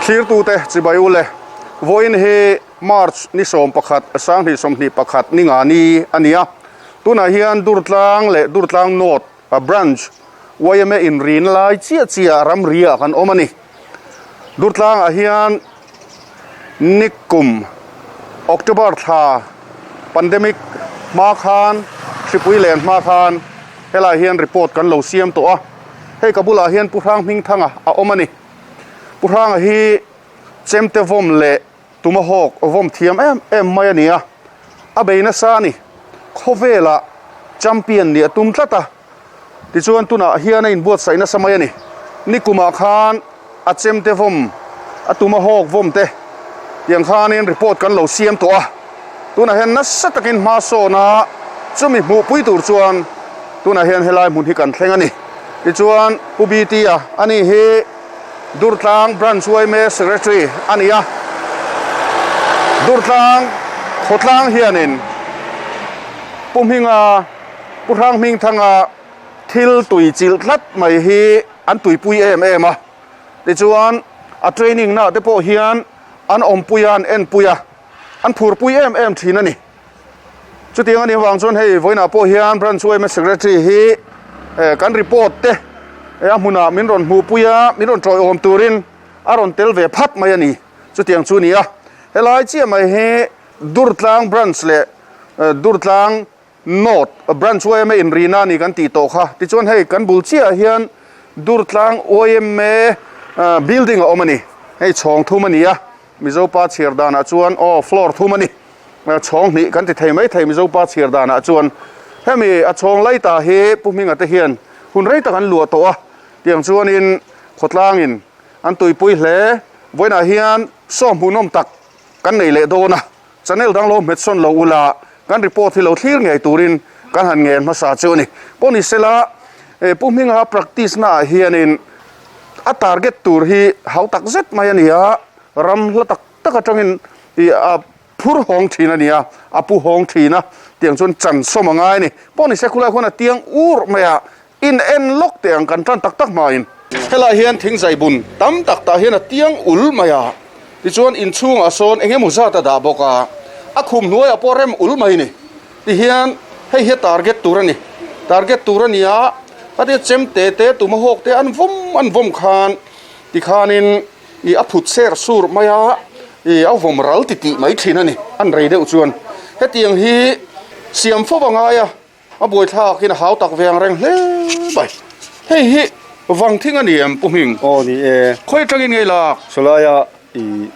Thlirtute chibai u le, vawiin hi March ni 11, 2021 ni nga ni a ni a. Tunah hian Durtlang leh Durtlang North Branch yma inrin lai chiah chiah ramri ah kan awm a ni. Durtlangah hian Nikum October thla pandemic hma khan hripui len hma khan helaiah hian report kan lo siam tawh a, hei ka bulah hian Pu Hrang Hmingthanga a awm a ni. Pu Hranga hi chemte vawm leh tuma hawk vawm thiam em em mai a ni a, a bei nasa a ni. Khawvelah champion nih a tum tlat a. Tichuan tunah hian a inbuatsaih nasa mai a ni. Nikumah khan a chemte vawm, a tum a hawk vawm te tiang khanin report kan lo siam tawh a. Tunah hian nasa takin hma sawn a, chumi hmuhpui tur chuan tunah hian helai hmun hi kan thleng a ni. Tichuan Pu BT-a a ni hi Durtlang Branch yma Secretary a ni a. Durtlang khawtlang hianin Pu Hminga Pu Hrang Hmingthanga thil tui chilh tlat mai hi an tuipui em em a, tichuan a training na te pawh hian an awmpui a, an enpui a, an phurpui em em thin a ni. Chutiang a nih avang chuan hei vawiinah pawh hian Branch yma Secretary hi kan report te a hmunah min rawn hmuhpui a, min rawn tawiawm turin a rawn tel ve phat mai a ni. Chutiang chu a ni a, helai chiah mai hi Durtlang Branch leh Durtlang North Branch yma inrina a ni kan tih tawh kha. Tichuan hei kan bul chiahah hian Durtlang yma building a awm a ni. Hei chhawng thum a ni a, Mizopa chhiar danah chuan aw floor thum a ni. Chhawng hnih kan ti thei mai thei Mizopa chhiar danah chuan. Hemi a chhawng laita hi Pu Hminga te hian hun rei tak an luah tawh a, tiang chuanin khawtlangin an tuipui hle. Vawiinah hian saw hmuhnawm tak kan nei leh dawn a. Channel dang lo hmet sawn lo ula, kan report hi lo thlir ngei turin kan han ngen hmasa chu a ni. Pawh ni sela, Pu Hminga practice naah hianin a target tur hi hau tak zet mai a ni a, ram hla tak tak atangin a phur hawng thin a ni a, a pu hawng thin a, tiang chuan chan sawm a ngai a ni. Pawh ni se khulai khuan a tiang ur mai a, in en lawk teh ang kan tan tak tak hmain. Helaiah hian thingzai bun tam tak tah hian a tiang ul mai a, tichuan inchhungah sawn eng emaw zat a dah bawk a, a khum hnuaiah pawh rem ul mai a ni. Tihian hei hi a target tur a ni, target tur a ni a, khatia chem te te tuma hawk te an vawm an vawm khan tikhanin ih a phut ser sur mai a, ih a vawm ral titih mai thin a ni, an rei deuh chuan hetiang hi siam fo a ngai a. A buaithlak in a hau tak ve ang reng hle mai. Hei hi vang thing a ni em Pu Hming? Aw ni e. Khawi atangin ngei lak? Sawlaia i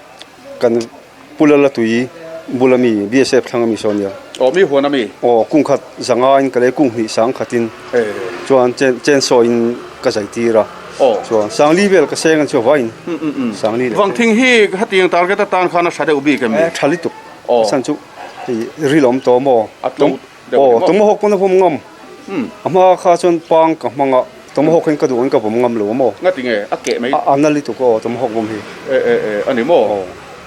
kan Pu Lala tui bula mi BSF thlang a mi sawn nia. Aw mi huan a mi? Aw kung khat zanga in ka lei kung hnih sang khat in chuan chen chainsaw in ka zai tir a. Aw. Chuan sangli vel ka seng an chu vain sangli leh. Vang thing hi hetiang target atan khan a tha deuh bik em ni? E tha lutuk. Aw. A chhan chu hei ril awm tawh maw? A tlo. Aw, tomahawk pawn a vawm ngam. A hma kha chuan pang ka hmang a, tomahawk hian ka duh ang ka vawm ngam lo a maw? Nga ti nge, a keh mai. A na lutuk aw, tomahawk vawm hi. E e e, a ni maw? Aw.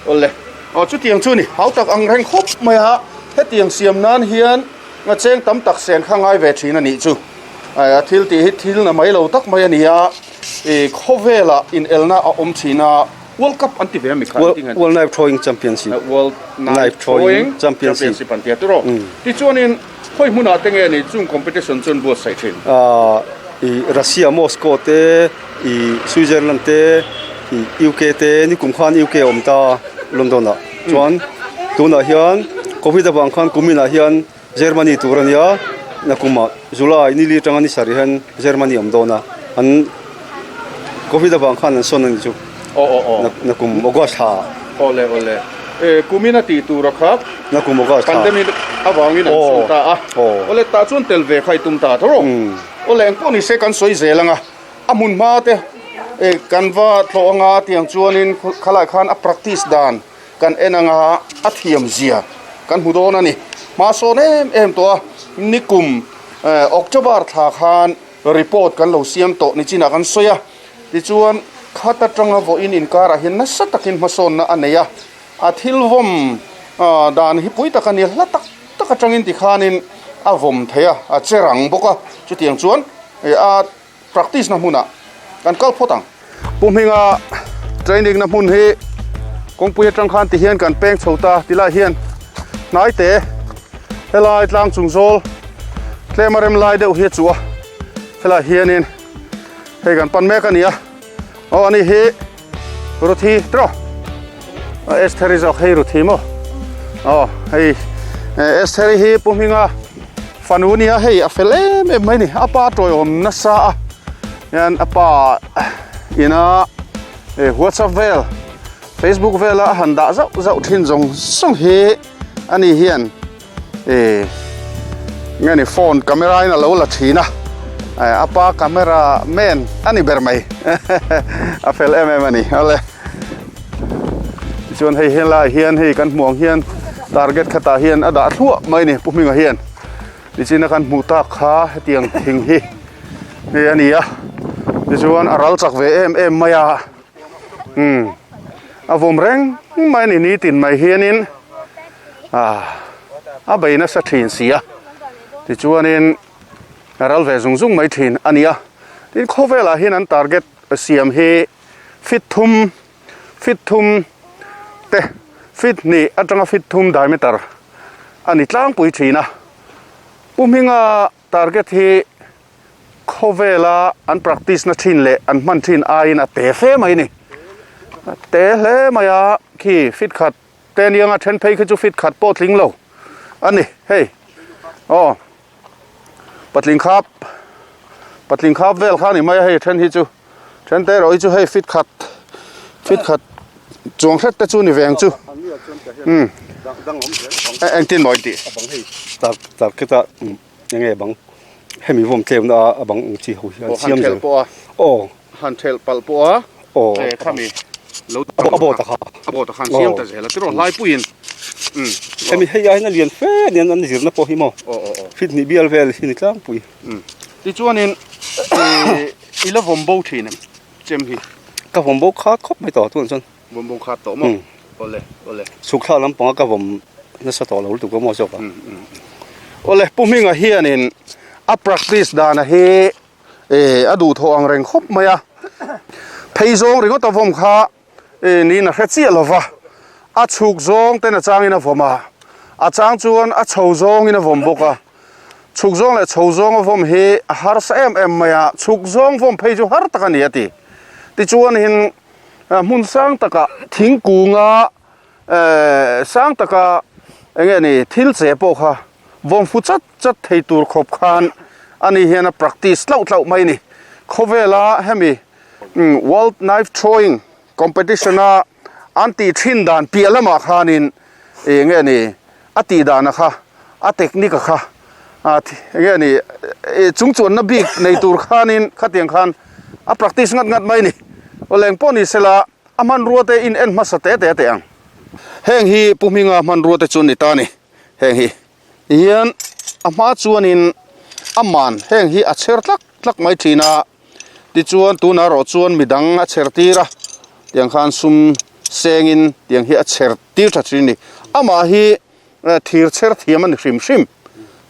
Awle, aw chutiang chu ni, hau tak ang reng khawp mai a, hetiang siam nan hian nga cheng tam tak sen kha ngai ve thin a nih chu. A thil tih hi thil na mai lo tak mai a ni a, i khawvelah inelna a awm thin a. World Cup an ti ve a mi kha an ti nge? World Knife Throwing Championship. World Knife Throwing Championship an ti a tiraw? Tichuanin khawi hmunah te nge ni chung competition chu an buatsaih thin? I Russia Moscow te, i Switzerland te, i UK te, nikum khan UK a awm ta London ah chuan tunah hian Covid avang khan kuminah hian Germany tur a nia, nakumah July ni li atanga ni sarih hian Germany a awm dawn a, an Covid avang khan an sawn a ni chu. Aw aw aw. Nakum August thla. Aw le aw le. E kumin a tih tur a kha. Nakum August thla. Pandemic avangin an sawn ta a. Aw. Aw le tah chuan tel ve kha i tum ta tho rawh. Aw le engpawh ni se kan sawi zel ang a, a hmun hma te e kan va tlawh anga tiang chuanin khalai khan a practice dan Kan en anga a thiam zia kan hmu dawn a ni. Hma sawn em em tawh a, nikum October thla khan report kan lo siam tawh ni chinah kan sawi a. Tichuan khat atanga vawiin inkarah hian nasa takin hmasawnna a nei a, a thil vawm dan hi pui tak a ni. Hla tak tak atangin tikhanin a vawm thei a, a che rang bawk a. Chutiang chuan a practice na hmunah kan kal phawt ang. Pu Hminga. Training na hmun hi kawngpui atang khan ti hian kan peng chho ta tilai hian hnai te helai tlang chung zawl tlem a rem lai deuh hi a chuh a helai hianin hei kan pan mek a ni a aw ani hi Ruthi tawh Estheri zawk hei Ruthi maw aw hei Estheri hi Pu Hminga fanu nia hei a fel em em mai ni a pa tawiawm nasa a hian a pa ina WhatsApp vel Facebook vela a han dah zauh zauh thin zawng zawng hi ani hian eh nge ni phone camera in a lo la thin a eh a pa camera man a ni ber mai a fel em em a ni awle tichuan hei helai hian hei kan hmuh ang hian target khatah hian a dah thluah mai a ni pu hminga hian tichina kan hmuh tak kha hetiang thing hi hei a ni a tichuan a ral chak ve em em mai a umm a vawm reng mai a ni nitin mai hianin. Ah a bei nasa thin si a tichuanin a ral ve zung zung mai thin a ni a tin khawvelah hian an target siam hi fit thum fit thum te fit hnih atanga fit thum diameter a ni tlangpui thin a pu hminga target hi khawvela an practice na thin leh an hman thin aiin a te fe mai a ni a te hle mai a khi fit khat Te nianga then phei khi chu fit khat pawh tling lo a ni hei aw patling khap patling khap vel kha ni mai a hei then hi chu then te erawh hi chu hei fit khat fit khat chuang hret te chu ni ve ang chu umm engtin maw intih tar tar khita enge bang hemi vawm tlem na a bang ang chi ho hi an siam zel aw Han thelh palh pawh a aw eh khami lo a bawt a kha a bawt a khan siam ta zel a tiraw hlaipuiin umm hemi hei aiin a lian fe anian an zirna pawh hi maw aw aw aw fit hnih bial vel hi ni tlangpui umm tichuanin ih i la vawm bo thin em chem hi ka vawm bo khat khawp mai tawh tunah chuan vawm bo khat tawh maw awle awle chhuk thla lampanga ka vawm nasa tawh lo lutuk a maw zawk a umm umm awle Pu Hminga hianin a practice dana hi Eh a duh thawh ang reng khawp mai a, phei zawng ringawt a vawm kha eh niin a hre chiah lo va, a chhuk zawng ten a changin a vawm a, a chang chuan a chho zawngin a vawm bawk a, chhuk zawng leh chho zawng a vawm hi a harsa em em mai a, chhuk zawng vawm phei chu har tak a ni a ti. Tichuanin hmun sang takah thingkunga eh sang taka eng nge ni thil che pawh kha vawm fu chat chat thei tur khawp khan ani hian a practice tlauh tlauh mai a ni. Khawvela hemi World Knife Throwing Competition a an tih thin dan piah lamah khanin eng nge ni a tih dana kha a technique a kha eng nge ni chungchuanna bik nei tur khanin khatiang khan a practice ngat ngat mai a ni. Aw leng pawh ni sela A hmanrua te in en hmasa te te teh ang. Heng hi Pu Hminga hmanrua te chu ni ta ni. Heng hi hian a hma chuanin a man heng hi a chher tlak tlak mai thin a. Tichuan tunah erawh chuan midang a chher tir a, tiang khan sum sengin tiang hi a chher tir tha thin a ni. Amah hi thir chher thiam a ni hrim hrim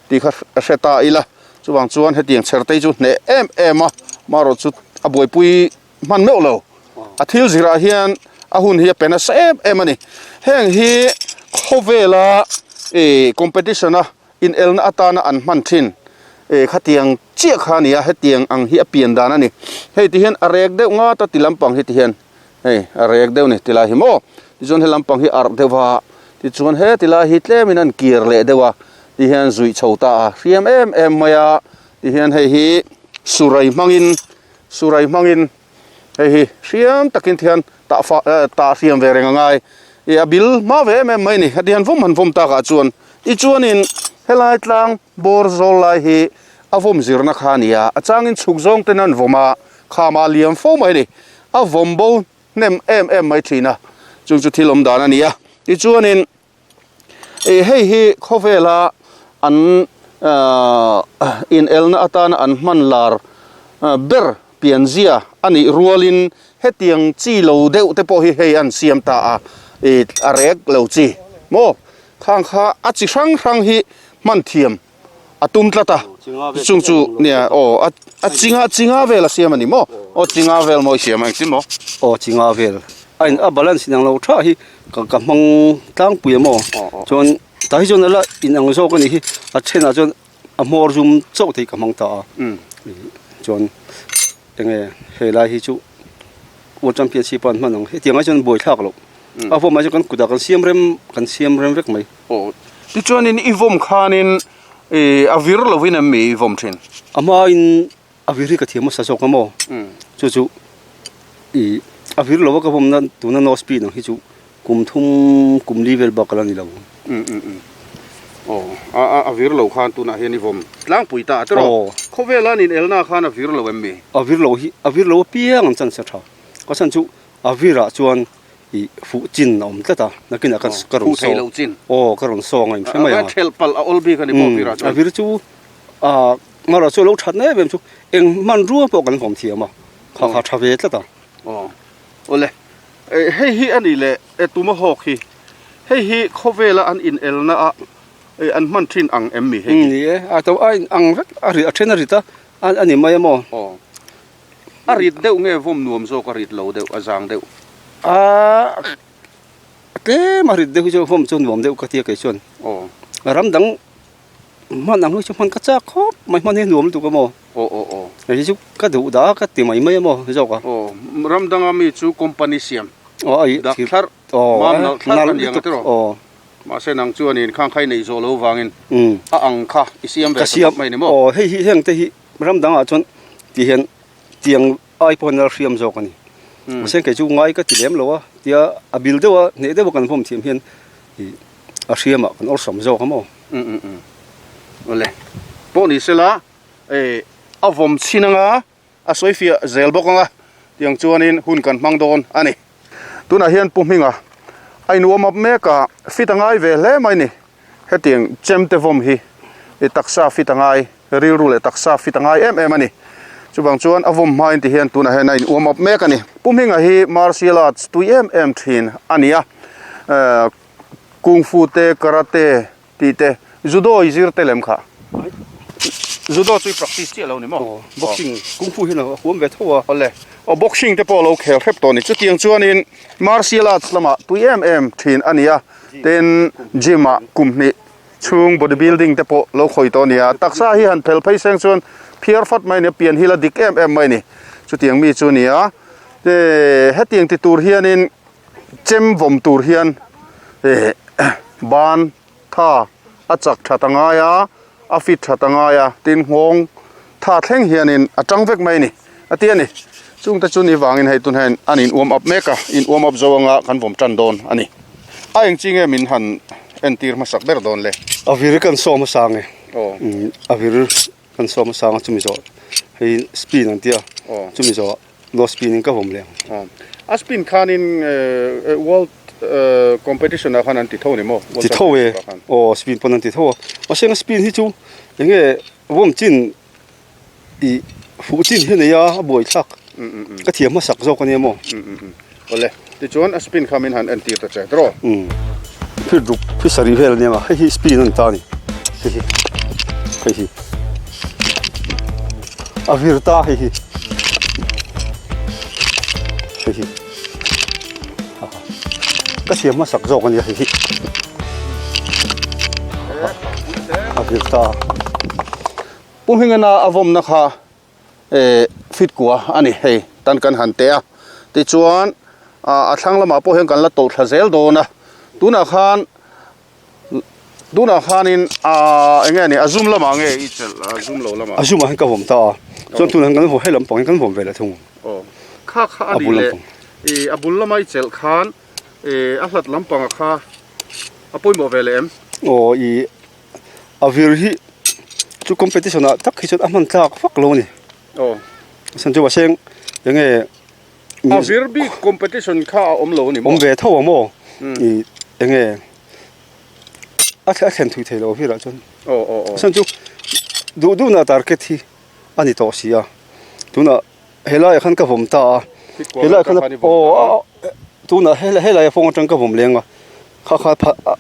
tih kha hre ta ila. Chuvang chuan hetiang chher te hi chu hneh em em a, amaherawh chu a buaipui hman meuh lo. A thil zirah hian a hun hi a pe nasa em em a ni. Heng hi khawvela ih competition a inelna atana an hman thin ih khatiang chiah kha a ni a, hetiang ang hi a pian dan a ni. Hei ti hian a rek deuh ngat a ti lampang hi ti hian hei a rek deuh a ni tilai hi maw. Tichuan he lampang hi arh deuh a, tichuan he tilai hi tlemin an kir leh deuh a, ti hian zuih chho ta a, hriam em em mai a, ti hian hei hi surai hmangin Surai hmangin hei hi hriam takin thian tah fah eh tah hriam ve reng a ngai. Ih a bil hma ve em em mai a ni. Heti hian vawm han vawm takah chuan tichuanin helai tlang bawr zawl lai hi a vawm zirna kha a ni a, a changin chhuk zawng ten an vawm a, khamah a liam fo mai a ni. A vawm bo hnem em em mai thin a, chung chu thil awm dan a ni a. Tichuanin. Ih hei hi khawvela an ahh inelna atana an hman lar ber pianzia a nih rualin hetiang chi lo deuh te pawh hi hei an siam ta a ih a rek lo chi maw khang kha a chi hrang hrang hi hman thiam a tum tlat a chung chu nia aw a chinga chinga vel a siam a ni maw aw chinga vel maw i siam ang chi maw aw chinga vel. A in a balance inang lo tha hi ka ka hmang tlangpui a maw chuan tah hi chuan a la inang zawk a nih hi a thenah chuan a hmawr zum chauh te hi ka hmang ta a chuan enge helai hi chu world championship a an hman ang hetiang ai chuan buai thlak loh a vawm ah chuan kan kutah kan siam rem kan siam rem vek mai. Aw tichuanin i vawm khanin ih a vir lovin em mi i vawm thin? A hmain A vir hi ka thiam hmasa zawk a maw? Chu chu ih a vir lo a ka vawmna tuna no speed ang hi chu kum thum kum li vel bak a la ni lo. Aw a a a vir lo khan tunah hian i vawm tlangpui ta a tiraw? Khawvela an inelna khan a vir lo em mi? A vir lo hi a vir lo apiang an chance a tha. Ka chhan chu a virah chuan ih fuh chin a awm tlat a nakinah ka ka rawn saw aw ka rawn saw ang a inhre mai ang a. Thelh palh a awl bik a ni maw virah chuan? A vir chu ah Marawh chu a lo that em em chu eng hmanrua pawh kan vawm thiam a, kha kha tha ve tlat a. Aw awle, hei hi a ni leh e tumahawk hi, hei hi khawvela an inelna a an hman thin ang em mi hei hi? Ni e, a to a in ang vek a ri a then a rit a, a ni mai a maw? Aw, a rit deuh nge vawm nuam zawk a rit lo deuh a zang deuh? A tlem a rit deuh hi chu vawm chu nuam deuh ka tia kei chuan. Aw. Ram dang Hman ang hi chu hman ka chak khawp mai hman hi a nuam lutuk a maw? Aw aw aw. Hei hi chu ka duh dah ka ti mai mai a maw zawk a. Aw ram danga mi chu company siam. Aw ai dak thlarh mam nalh thlarh a ni ang a tiraw? Aw. Mahse nang chuan in khang khai nei zawh lo vangin a ang kha i siam ve ta tawp mai ni maw? Aw hei hi heng te hi ram dangah chuan ti hian tiang ai pawh nal hriam zawk a ni. Mahse kei chu ngai ka ti lem lo a tia a bil deuh a hneh deuh a kan vawm thiam hian ih a hriamah kan awlsam zawk a maw? Um um um awle pawh ni sela eh a vawm chhin anga a sawi fiah zel bawk anga tiang chuanin hun kan hmang dawn a ni. Tunah hian Pu Hminga a in warm up mek a, fit a ngai ve hle mai ni. Hetiang chemte vawm hi i taksa fit a ngai, rilru leh taksa fit a ngai em em a ni. Chuvang chuan a vawm hmain ti hian tunah hian a in warm up mek a ni. Pu Hminga hi martial arts tui em em thin a ni a, eh Kung Fu te, Karate tih te, Judo i zir te lem kha. Judo chu i practice chiah lo ni maw? Aw, boxing, Kung Fu hian a huam ve tho a. Awle, aw boxing te pawh a lo khel hrep tawh a ni. Chutiang chuanin martial arts lamah tui em em thin a ni a, tin gym ah kum hnih chhung body building te pawh lo khawi tawh a ni a. Taksa hi han phel phei seng chuan phiar fat mai a ni a, pian hi la dik em em mai a ni. Chutiang mi chu a ni a, hetiang ti tur hianin Chem vawm tur hian eh ban tha a chak that a ngai a, a fit that a ngai a, tin nghawng tha thleng hianin a tang vek mai a ni a ti a ni. Chungte chu ni vangin hei tunah hian an in warm up mek a, in warm up zo anga kan vawm tan dawn a ni. A eng chi nge min han entir hmasak ber dawn le? A vir kan sawm hmasa nge? Aw. A vir Kan sawm a sang a chumi zawh hei spin an tia chumi zawh no spin in ka vawm leh ang. A spin khanin world competition ah khan an ti tho ni maw? Ti tho e, aw spin pawn an ti tho a, mahse spin hi chu enge vawm chin ih fuh chin hi a nei a, a buai thlak ka thiam hmasak zawk a nia maw? Awle, tichuan a spin kha min han entir ta che tiraw? Umm, phir ruk phir sarih vel a nia nga, hei hi spin a ni ta a ni, hei hi, hei hi, a vir ta hei hi, hei hi, ka siam hmasak zawk a nia hei hi, a vir ta. Pu Hmingana a vawmna kha eh fit kua a ni hei tan kan han teh a tichuan ah a thlang lamah pawh hian kan la tawlh thla zel dawn a tunah khan tunah khanin ah eng nge ni a zum lamah nge i chelh a zum lo lamah a zumah hian ka vawm ta a chuan tunah hian kan vawm hei lampang hian kan vawm ve leh thung aw kha kha a ni leh ih a bul lama i chelh khan eh a hlat lampangah kha a pawimawh ve leh em aw ih A vir hi chu competition ah tak hi chuan a hman tlak vak lo a ni. Aw. Chuan chu mahse eng nge A vir bik competition kha a awm lo a ni maw? Awm ve tho a maw? I eng nge a a thlen thui thei lo a virah chuan. Aw aw aw. Chuan chu duh duhna target hi a ni tawh si a. Tunah helaiah khan ka vawm ta a helaiah khan aw tunah helai fawng atang ka vawm leng a kha kha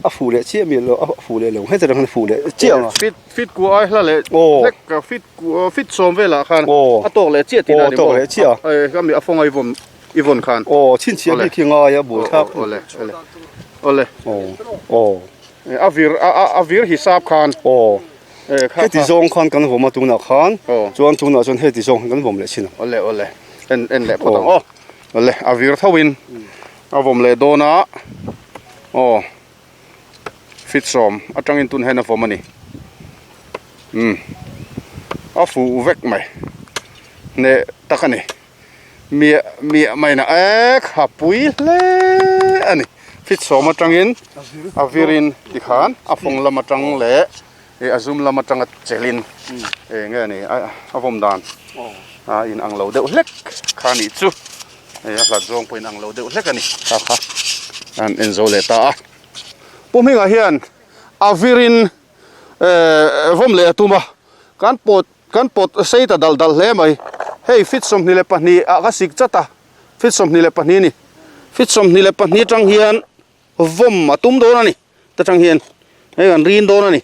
a fuh leh chiah miah lo a fuh leh lo heta tang khan a fuh leh chiah ang a fit fit ku ai hla leh hlek fit ku fit sawm velah khan a tawk leh chiah tihna a ni maw a tawk leh chiah a kami a fawng ai vawm. I vawn khan. Aw, chhinchhiah bik hi ngai a buaithlak. Awle, awle, awle. Aw, aw. A vir, a vir hisap khan. Aw. Heti zawng khan kan vawm a tunah khan. Chuan tunah chuan heti zawng khan kan vawm leh thin ang. Awle, awle. En, en leh phawt ang aw. Awle, a vir tho in a vawm leh dawn a. Aw. Fit sawm atangin tun hian a vawm a ni. Umm. A fuh vek mai. Hneh tak a ni. Miah miah mai na e kha pui hle a ni. Fit sawm atangin a virin tikhan a fawng lam atang leh a zum lam atanga chelin eng nge ni a vawm dan a in ang lo deuh hlek kha nih chu hei a hlat zawng pawh in ang lo deuh hlek a ni kha kha an en zo leh ta a. Pu Hminga hian a virin vawm leh a tum a kan pawt Kan pawt sei ta dal dal hle mai. Hei fit 22 ah ka sik chat a, fit 22 a ni. Fit 22 atang hian vawm a tum dawn a ni, ta tang hian hei kan rin dawn a ni.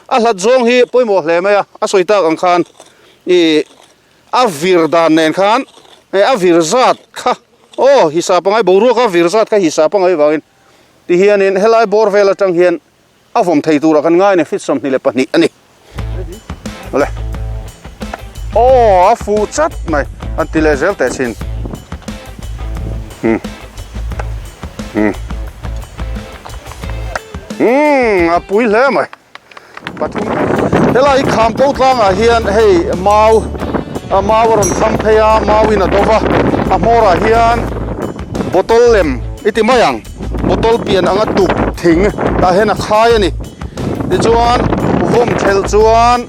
A hlat zawng hi pawimawh hle mai a, a sawi tak ang khan ih a vir dan nen khan hei a vir zat kha aw hisap angai boruak a vir zat kha hisap angai vangin tihianin helai bawr vel atang hian A vawm thei turah kan ngai a ni, fit 22 a ni. Awle. Aw, a fuh chat mai. An ti leh zel teh chin. Hmm. Hmm. Hmm, a pui hle mai. Pathum. Helai kham ko tlangah hian hei mau a mau a rawn kham phei a, mau in a do va. A hmawrah hian bottle lem i ti mai ang. Bottle pian anga tuk thing tah hian a khai a ni. Tichuan vawm thelh chuan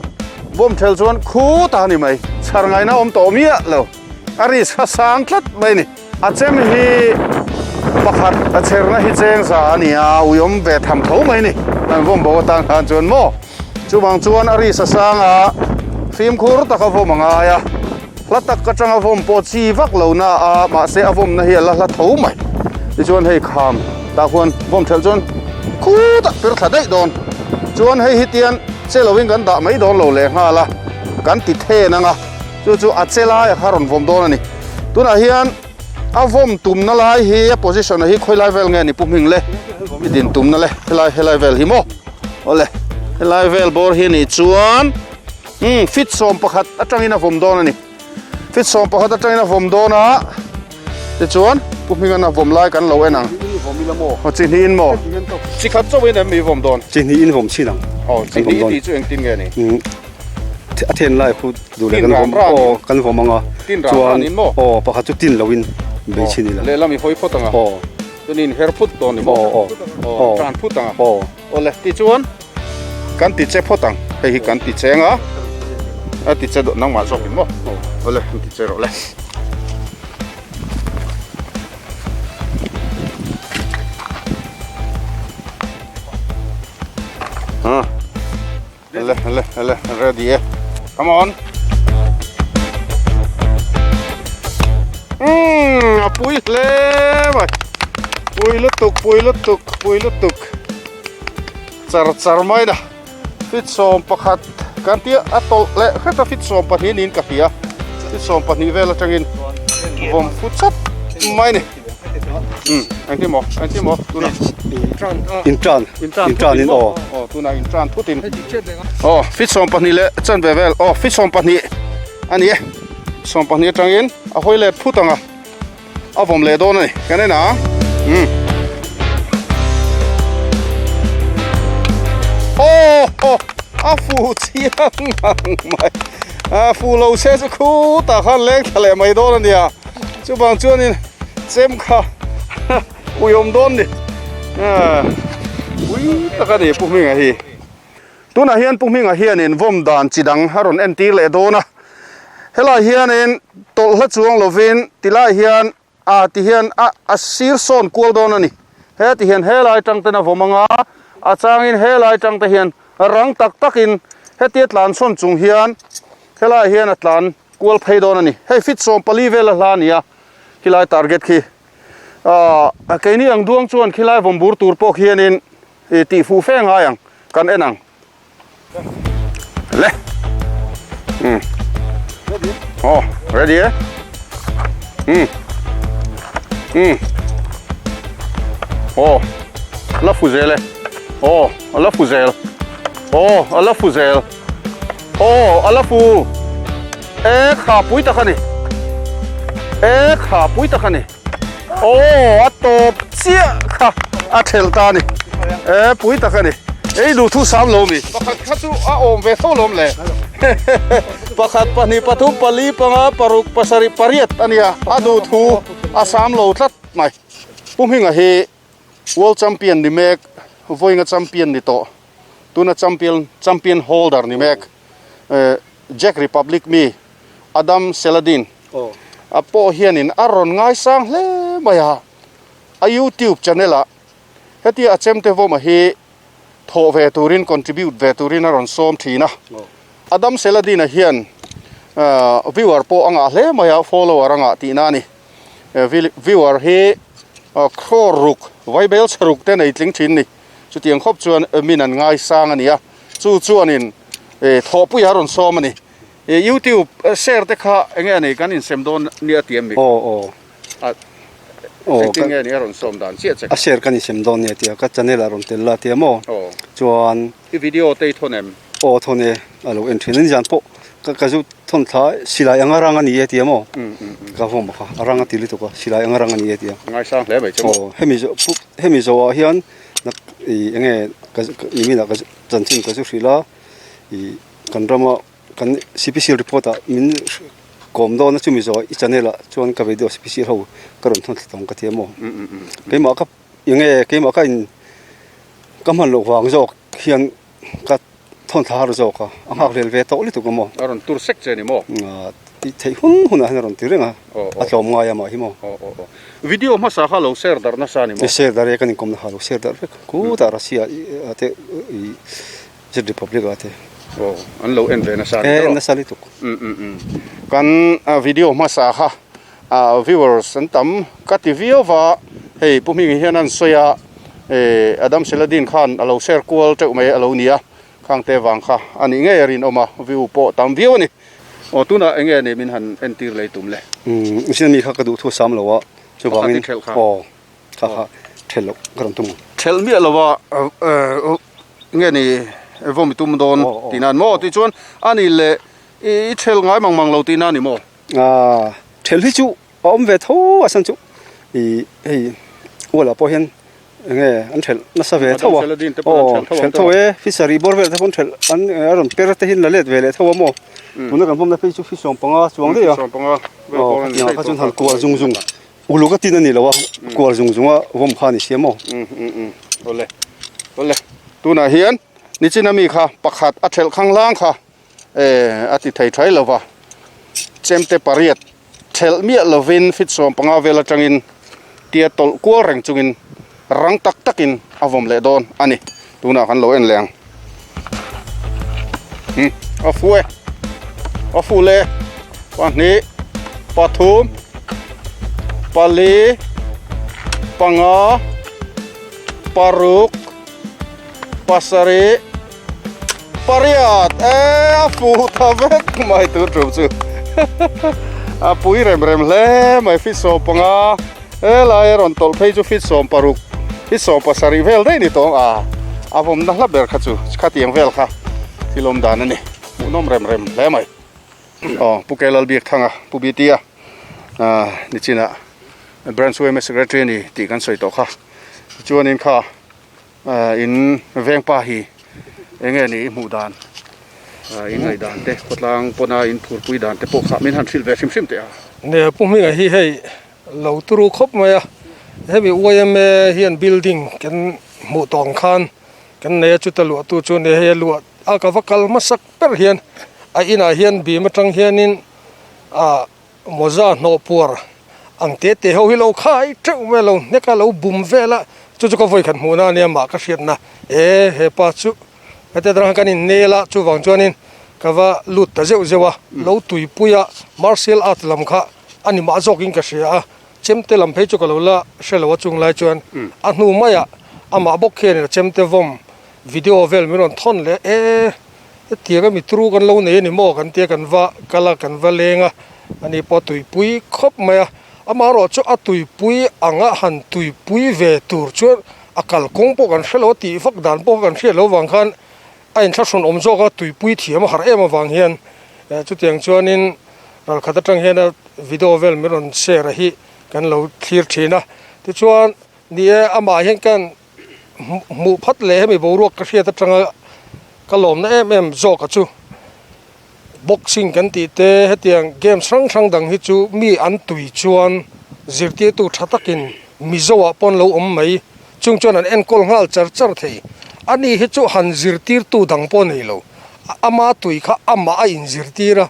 vawm thelh chuan khutah a ni mai. Chhar ngaihna awm tawh miah lo. A risk kha sang tlat mai a ni. A chem hi pakhat a chherna hi cheng za a ni a, ui awm ve tham tho mai a ni. An vawm bo atan khan chuan maw. Chuvang chuan a risk a sang a, fimkhur taka vawm a ngai a. Hla tak atanga vawm pawh chi vak lo na a, mahse a vawmna hi a la hla tho mai. Tichuan hei kham tah khuan vawm thelh chuan khutah per thla daih dawn. Chuan hei hi tian che lovin kan dah mai dawn lo leh nghal a, kan ti then ang a, chu chu a che lai a kha rawn vawm dawn a ni. Tunah hian a vawm tumna lai hi a position a hi khawi lai vel nge ni Pu Hming le? I din tumna le helai helai vel hi maw? Awle helai vel bawr hi nih chuan. Umm fit 11 atangin a vawm dawn a ni. Fit 11 atangin a vawm dawn a, tichuan Pu Hminga'n a vawm lai kan lo en ang. Aw chi hnihin maw? Chi khat chauhin em mi vawm dawn? Chi hnihin vawm chin ang. Aw chi hnih tih chu engtin nge ni? Umm a then lai khu duh leh kan vawm aw kan vawm ang a. Tin ran ran in maw? Aw pakhat chu tin loin bei chin ila. Lehlam i hawi phawt ang a. Aw. Chuan in her phut dawn ni maw? Aw aw. Tan phut ang a. Aw. Awle, tichuan kan ti che phawt ang, hei hi kan ti cheng a, a ti che nangmah zawk in maw? Awle, kan ti che rawh le. Ha. Le le le ready e. Come on. Umm, a pui hle mai. Pui lutuk, pui lutuk, pui lutuk. Char char mai na. Fit 11 kan tia a tawlh leh hret a fit 12 niin ka hria. Fit 12 vel atangin vawm fu chat mai ni. Umm, engtin maw, engtin maw tunah. Intran, intran in aw. Aw, tunah intran thutin. Aw, fit 12 leh chanve vel, aw fit 12 a ni e. 12 atangin a hawi let phut ang a, a vawm leh dawn a ni. Kan en ang. Umm. Aw, a fu chiang ang mai. A fu lo se chu khutah khan leng thla leh mai dawn a nia. Chuvang chuanin chem kha ui awm dawn ni. Ui tak a ni Pu Hminga hi. Tunah hian Pu Hminga hianin vawm dan chi dang a rawn entir leh dawn a. Helai hianin tawlh hla chuang lovin tilai hian a ti hian a a sir sawn kual dawn a ni. He ti hian helai tang ten a vawm anga a changin helai tang te hian rang tak takin hetia tlan sawn chung hian helai hian a tlan kual phei dawn a ni. Hei fit 14 vel a hla a ni a, khilai target khi. Ahh keini ang duang chuan khilai vawm bur tur pawh khianin ih tih fuh fe ngai ang, kan en ang. Le. Umm. Aw, ready e. Umm. Umm. Aw. La fu zel e. Aw, a la fu zel. Aw, a la fu zel. Aw, a la fu. E kha pui tak a ni. E kha pui tak a ni. Aw, a tawp chiah kha a thelh ta a ni. E pui tak a ni. Ei duh thu sam lo mi. Pakhat kha chu a awm ve tho lawm le. Pakhat, pahnih, pathum, pali, panga, paruk, pasarih, pariat a nia. A duh thu a sam lo tlat mai. Pu Hminga hi World Champion ni mek, vawiinga champion ni tawh, tuna champion champion holder ni mek, Czech Republic mi Adam Seladin a pawh hianin a rawn ngaisang hle mai a, a YouTube channel ah hetia a chemte vawma hi thawh ve turin contribute ve turin a rawn sawm thin a. Adam Seladin-a hian viewer pawh a ngah hle mai a, follower a ngah tihna a ni. Viewer hi crore ruk, vaibel chhe ruk te nei tling thin ni. Chutiang khawp chuan min an ngaisang a ni a, chu chuanin thawhpui a rawn sawm a ni. YouTube share te kha enge a nei kan insem dawn nia ti em mi? Aw aw. A engtin nge ni a rawn sawm dan chiah che kha? A share kan insem dawn nia tia ka channel ah rawn tel la tia maw? Aw. Chuan. I video te i thawn em? Aw thawn e, a lo en thin a ni zan pawh ka ka zu thawn thla silai anga rang a ni e tia maw? Ka vawm kha a rang a ti lutuk a silai anga rang a ni e tia. Ngaisang hle mai che maw? Aw hemi zawh hemi zawhah hian ih enge ka nimin ah ka chanchin ka zu hrilh a ih Kan rama kan CPC report ah min kawm dawn a chumi zawh i channel ah chuan ka video CPC ho ka rawn thawn thla tawng ka ti a maw? Keimah ka enge keimah ka in ka hman loh vang zawk hian ka thawn thla har zawk a, a nghak hlel ve tawh lutuk a maw? A rawn tur sek che ni maw? Tih theih hun hunah hian a rawn ti reng a, a tlawm ngai a mah hi maw? Video hmasa kha lo share darh nasa ni maw? Share darh e kan inkawmna kha lo share darh vek khutah Russia te ih Czech Republic ah te. Aw, an lo en ve nasa ni tawh. En nasa lutuk. Um um um. Kan video hmasa kha viewers an tam ka ti viau va, hei Pu Hmingi hian an sawi a, Adam Seladin khan a lo share kual teuh mai a lo ni a, khang te vang kha a nih ngei a rinawm a, view pawh tam viau a ni. Aw, tunah eng nge ni min han entir lei tum le? Um, mihring mi kha ka duh thu a sam lo a, chuvangin. Pakhat i thelh kha. Aw. Kha kha thelh loh ka rawn tum ang. Thelh miah lova nge ni vawm i tum dawn tih nan maw tih chuan a ni leh i thelh ngai mang mang lo tih nan ni maw? Aaa thelh hi chu a awm ve tho a san chu ih hei ualah pawh hian enge an thelh nasa ve tho a aw thelh tho e fishery bawr vel te pawh an thelh an a rawn per te hi an la let ve leh tho a maw tuna kan vawmna phei chu fisawm panga chuang daih a aw khatiang ah kha chuan han kual zung zung. Uluk a tin a ni lo a, kual zung zung a vawm kha a ni sia maw? Umm umm umm awle awle tunah hian nichin ami kha pakhat a thelh khang hlang kha eh a ti thei thai lova chemte pariat thelh miah lovin fit 15 vel atangin tia tawlh kual reng chungin rang tak takin a vawm leh dawn a ni tunah kan lo en leh ang umm a fu e a fu le pahnih pathum pali panga paruk pasarih pariat e a fu tha vek mai tur tum chu a pui rem rem hle mai fit 15 Helai a rawn tawlh phei chu feet 16, feet 17 vel daih ni tawng a, a vawmna hla ber kha chu khatiang vel kha thil awm dan a ni, hmuhnawm rem rem hle mai. Aw Pu Ke Lalbiakthanga, Pu BT-a nichinah Branch yma Secretary a ni tih kan sawi tawh kha, tichuanin kha In vengpa hi eng nge ni i hmuh dan in ngaih dan te khawtlang pawna in phurpui dan te pawh kha min han hrilh ve hrim hrim teh a. Nia Pu Hminga hi hei lo turu khawp mai a, hemi yma hian building kan hmuh tawh ang khan kan nei a chuta luah tu chu nia hei a luah a ka va kal hmasak ber hian a inah hian bim atang hianin ah Mawza hnawh puar ang te te ho hi lo khai teuh mai a lo hnek a lo bum vel a chu chu ka vawi khat hmuhna a nia mah ka hriatna e hepa chu heti atang khan kan innel a chuvang chuanin ka va lut ta zeuh zeuh a lo tuipui a martial art lam kha a ni mah zawkin ka hria a chemte lam phei chu ka lo la hre lo a chung lai chuan a hnu maiah amah bawk khianin a chemte vawm video vel min rawn thawn leh e. Hetiang a mitru kan lo nei a ni maw kan tia kan va kal a kan va leng a ani pawh tuipui khawp mai a. Amaherawhchu a tuipui anga han tuipui ve tur chuan a kalkawng pawh kan hre lo a tih vak dan pawh kan hriat loh avang khan a inthlahrun awm zawk a, tuipui thiam a harh em avang hian chutiang chuanin ralkhat atang hian a video vel min rawn share a hi kan lo thlir thin a. Tichuan ni e amah hian kan hmuh phat leh hemi boruak ka hriat atanga ka lawmna em em zawk a chu boxing kan tih te hetiang games hrang hrang dang hi chu mi an tui chuan zirtirtu tha takin Mizo ah pawh an lo awm mai chung chuan an enkawl nghal char char thei ani hi chu han zirtirtu dang pawh a nei lo ama tui kha amah a inzirtir a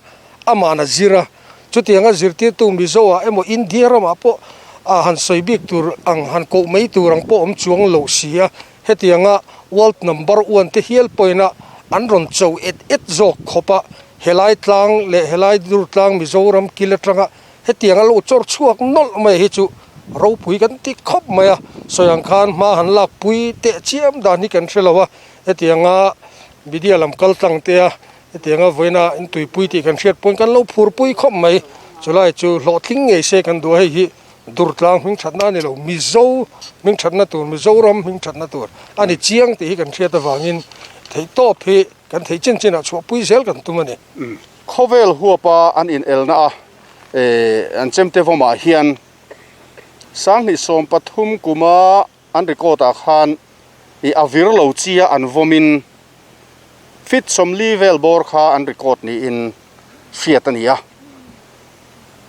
amahna zir a. Chutianga zirtirtu Mizo ah emaw India ramah pawh ah han sawi bik tur ang han koh mai tur ang pawh awm chuang lo si a, hetianga world number one te hial pawhin a an rawn cho et et zawk khawp a, helai tlang leh helai dur tlang Mizoram kil atanga hetianga lo chawr chhuak nawlh mai hi chu ropui kan ti khawp mai a, sawi ang khan hma han lak pui teh chiam dan hi kan hre lo a, hetianga media lam kal tlang te a. Hetianga vawiina in tuipui tih kan hriat pawn kan lo phurpui khawp mai. Chulai chu hlawhtling ngei se kan duh a, hei hi Durtlang hming thatna a ni lo, Mizo hming thatna tur, Mizoram hming thatna tur a ni chiang tih hi kan hriat avangin theihtawp hi kan theih chin chinah chhuahpui zel kan tum a ni. Khawvel huapa an inelna a an chemte vawmah hian 2013 kuma An record ah khan ih a vir lo chi a an vawm in feet 40 vel bawr kha an record niin hriat a ni a.